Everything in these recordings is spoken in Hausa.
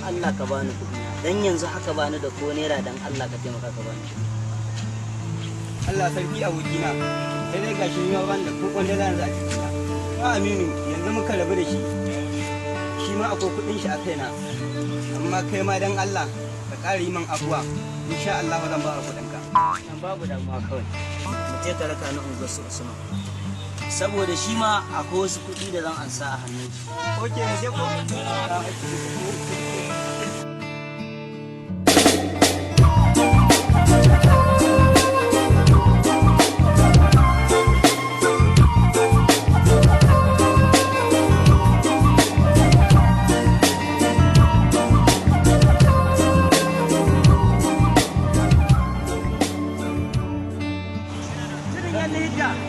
Allah ka bani kuɗi na. Dan yanzu haka bani da ko naira, dan Allah ka taimaka ka bani kuɗi. Allah sarki abokina, sai dai gashi ni ma ban da ko kwandala yanzu a cikina. Ba Aminu yanzu muka rabu da shi, shi ma akwai kuɗin shi a kaina. Amma kai ma dan Allah ka ƙara yi min afuwa, insha Allah zan ba ka kuɗinka. Nan babu damuwa, kawai mu je ka raka ni unguwar su Usman, saboda shi ma akwai wasu kuɗi da zan ansa a hannun shi. Ok, sai ko.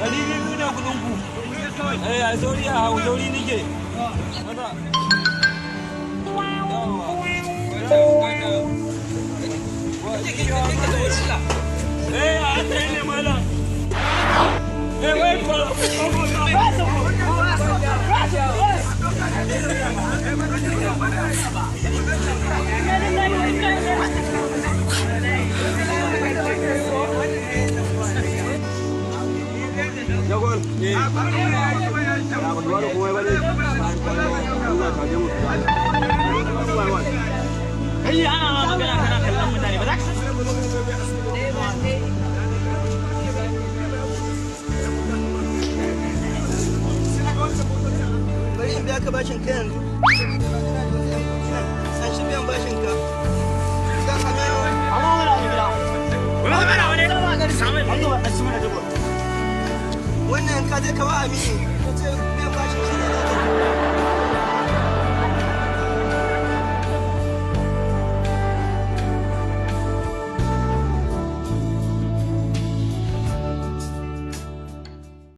200 ne kuɗin ku. Eh, a sauri a hau, sauri nike. Maza. Yawwa. Eh, a tsaye ne malam. Eh, wai ba. Jagor. Ya ba duwar komai ba ne. Allah ka je mu. Kai, ana ma magana kana kallon mutane, ba za ka Bari in biya ka bashin ka yanzu. An shi biyan bashin ka. Ka same wannan, ka je ka ba Aminu. Ka ce